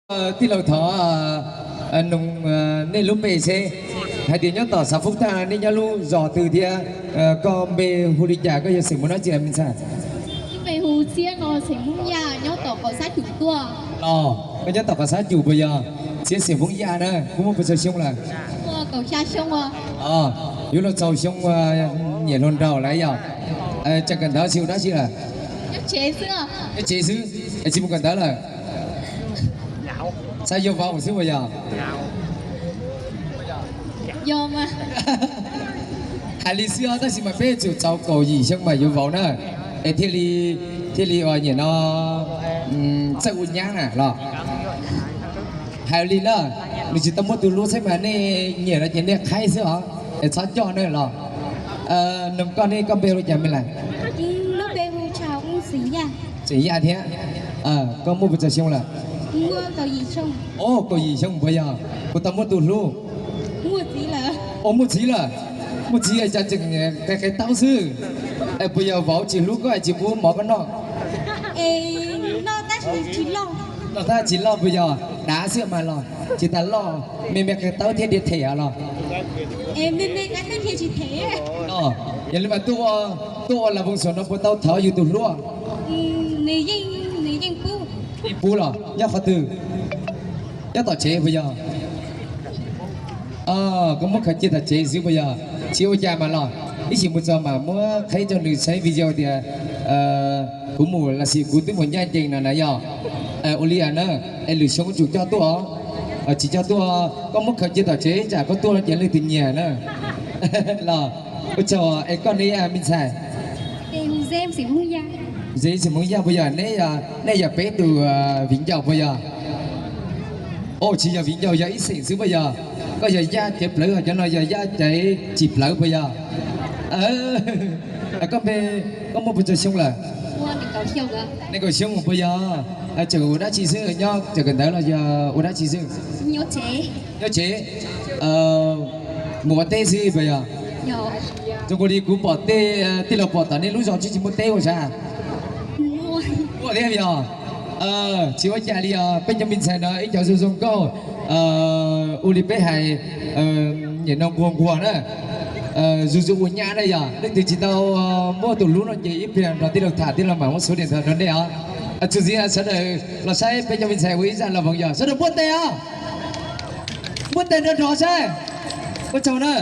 Tij laug thov noog nej lub npe seb hais tias nyob tom xav Foob Tag nej nyob lub zos twg thiab koj npe hu li cas, koj yog xeem Hmoob dab tsi me ntxhais? Npe hu Txiab no, xeem Hmoob Yaj, nyob tom Qab Xab Cum tuaj. Los koj nyob tom Qab Xab Cum puas yog? Txiab xeem Hmoob Yaj na, koj muaj puas tsaug xyoo lawm? Kaum xya xyoo. Yuav luag txaus xyoo nyiam hluas nraug lawm yog? Tseem kawm ntawv tsis ua dab tsi lawm? Nyob tsev xwb, tsis mus kawm ntawv lawm? Xav yuav vauv xwb puas yog? Hais li xwb os, tab sis mas peb tsum txaus kaum yim xyoo mas yuav vauv na, es thiaj li, thiaj li ua nyiam no txawj ua nyab na los. Hais li na, nws tsis tau muaj tus hlub xwb mas nej nyiam no ces nej qhaib xwb os, es txhob coj na los. Noog koj ne, koj npe hu li cas me lais? Xeem Yaj thiab. Koj muaj puas tsaug xyoo lawm? Kaum yim xyoo puas yog? Puas tau muaj tus hlub? Ua muaj txiv lawm. Muaj txiv cas tseem qe qe taub xwb? Puas yog vauv tsis hlub koj es tsis pub mov koj noj? Noj tab tsis loj puas yog? Dav xwb mas los tsis tas loj, me me qe taub thiab diav them los? Yog li mas tuaj ua las voos saum no puas tau thov yus tus hlub? Yeej pub los nyob qhov twg? Nyob tom tsev puas yog? Koj muab khaws cia tom tsev xwb puas yog? Tsis ua cas mas los, ib chim mus txog mas muab qheb rau nws saib video tias kuv mus los sis kuv twb mus ncaj ncees no na yog? Ua li na, es lwm xyoo tsum coj tuaj os. Tsis coj tuaj, koj muab khaws cia tom tsev tsam koj tuaj no ces leej twg nyiam na. Los ua tsaug, es koj ne me ntxhais? Xeem Hmoob Yaj puas yog? Nej yog peb tus viv ncaus puas yog? Tsis yog viv ncaus, yog ib xeem xwb puas yog? Koj yog Yaj cev plawv, ho cov no yog Yaj cev tsis plawv puas yog? Koj npe, koj muaj puas tsaug xyoo lawm? Nees nkaum xyoo puas yog? Tseem ua dab tsi xwb, nyob tseem kawm ntawv los yog ua dab tsi xwb? Nyob tsev. Mus ua teb xwb puas yog? Zoo nkaus li kuv pom tej tij laug pom tom nej lub zos tsis tsis muaj teb ua sav? Muaj thiab yog? Tsis ua cas li os, peb cov me ntxhais no ib cov zoo zoo nkauj, ua li peb hais, nim no nquag nquag na, zuj zus ua nyab na yog. Leej twg tsis tau muaj tus hlub no ces ib pliag nrog tij laug tham, tij laug mam muab xuv diam ntawd rau nej os. Txuas ntxiv sawv daws los saib peb cov me ntxhais ua ib zaj las voos yog. Sawv daws npuaj tes os, npuaj tes nrog nrog saib. Ua tsaug na.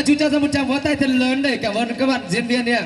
Chúng ta dành một tràng vỗ tay thật lớn để cảm ơn các bạn diễn viên đi ạ.